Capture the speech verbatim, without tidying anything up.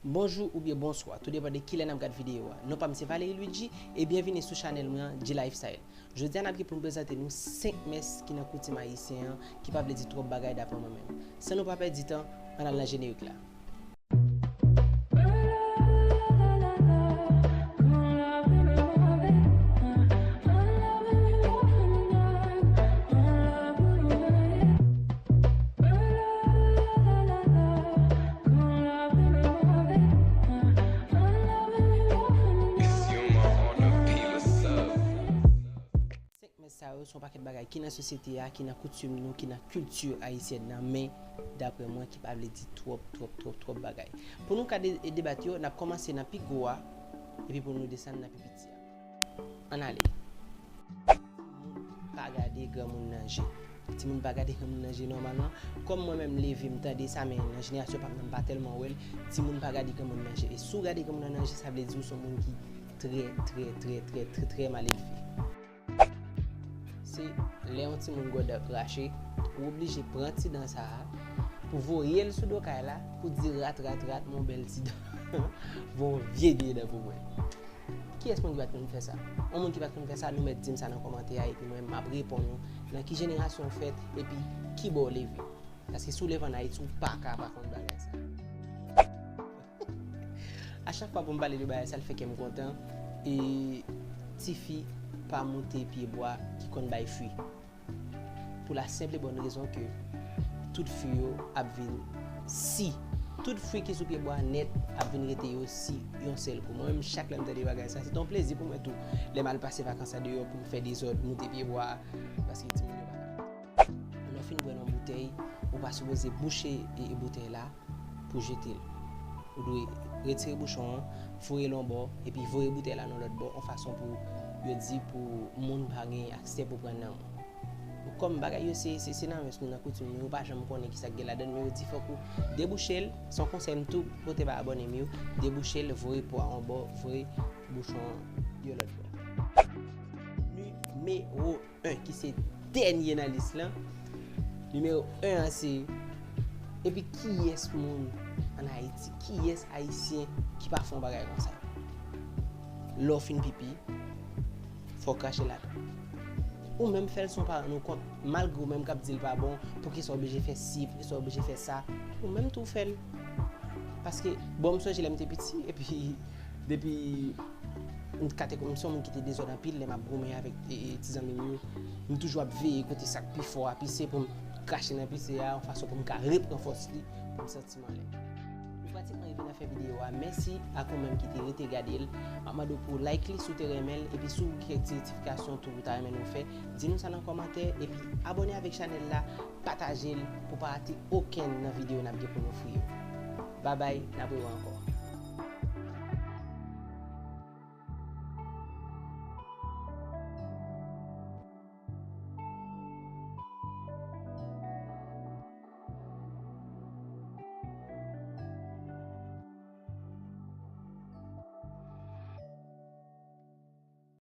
Bonjou oubyen bonswa, tou depann de kilè n ap gad videyo a. Non pa m se Valery Luigi e byenvini sou chanèl mwen an, G Lifestyle. Jodi a n ap gen pou n prezante nou senk mès ki nan koutim ayisyen an, ki pa vle di twòp bagay daprè mwen menm. San nou pa pèdi tan, ann al nan jenerik la. Senk mès sa yo se yon pakèt bagay ki nan sosyete a, ki nan koutim nou, ki nan kilti ayisyèn nan, men daprè mwen ki pa vle di twòp, twòp, twòp, twòp bagay. Pou nou ka de- debat yo, n ap kòmanse nan pi gwo a, epi pou nou desann nan pi piti a. Ann ale. Timoun pa gade granmoun nan je. Timoun pa gade granmoun nan je nòmalman. Kòm mwen menm m leve m tande sa, men nan jenerasyon pa m nan m pa tèlman wè l. Timoun pa gade granmoun nan je. E si w gade granmoun nan nan je, sa vle di w se yon moun ki trè, trè, trè, trè, trè, trè mal elve. Se lè yon timoun gòdè rache, ou oblije pran ti dan sa a pou voye l sou do kay la, pou di rat, rat, rat, mon bèl ti dan. Voye yon vye, vye dan pou mwen. Kiyès moun ki pa t konn fè sa? Yon moun ki pa t konn fè sa, nou mèt di m sa nan kòmantè a, epi mwen, m ap reponn ou nan ki jenerasyon w fèt, epi ki bò w leve. Paske si w leve ann Ayiti, ou pa ka pa konn bagay sa. A chak fwa pou m pale de bagay sa, l fè kè m kontan. E tifi pa moute pye bwa ki konn bay fwi. Pou la senp e bòn rezon ke tout fwi yo ap vin si. Tout fwi ki sou pye bwa nèt ap vin rete yo si yon sèl kou. Mwen menm, chak lè m tande bagay sa, se te yon plezi pou mwen tou. Lè m al pase vakans la deyò pou m fè dezòd, moute pye bwa, paske timoun yo pa ka. Lè w fin bwè nan boutèy, ou pa sipoze bouche e, e boutèy la pou jete l. Ou dwe retire bouchon an, foure l yon bò, epi voye boutèy la nan lòt bò, yon fason pou yo di pou moun pa gen aksè pou pran nan ou. Kòm bagay yo se, se, se nan mès nou, nan koutim nou, ou pa janm konnen ki sa k gen ladan l, men yo di fòk ou debouche l, se yon konsèy m tou pote bay abòne m yo, debouche l, voye po a yon bò, voye bouchon an yon lòt bò. Nimewo en, ki se dènye nan lis lan. Nimewo en an se, epi kiyès moun ann Ayiti, kiyès ayisyen ki pa fè yon bagay konsa? Lè w fin pipi, fò w krache ladan. Ou menm fè l san paran nou kont, malgre ou menm k ap di l pa bon, poukisa w oblije fè si, poukisa w oblije fè sa, ou menm tou fè l. Paske, bon, m sonje lè m te piti, epi depi m kate, m se yon moun ki te dezòd anpil, lè m ap goumen avèk, e, e, ti zanmi m yo, m toujou ap veye kote sa k pi fò a pise pou m krache nan pise a, yon fason pou m ka repran fòs li, pou m santi m anlè. Nou pratikman rive nan fen videyo a. Mèsi ak ou menm ki te rete gade l. M ap mande w pou w like li si w te renmen l, epi si w gen ti notifikasyon tou ou ta renmen nou fè, di nou sa nan kòmantè, epi abòne avèk chanèl la, pataje l pou w pa rate okenn nan videyo n ap gen pou n ofri yo. Babay, n ap rewè ankò.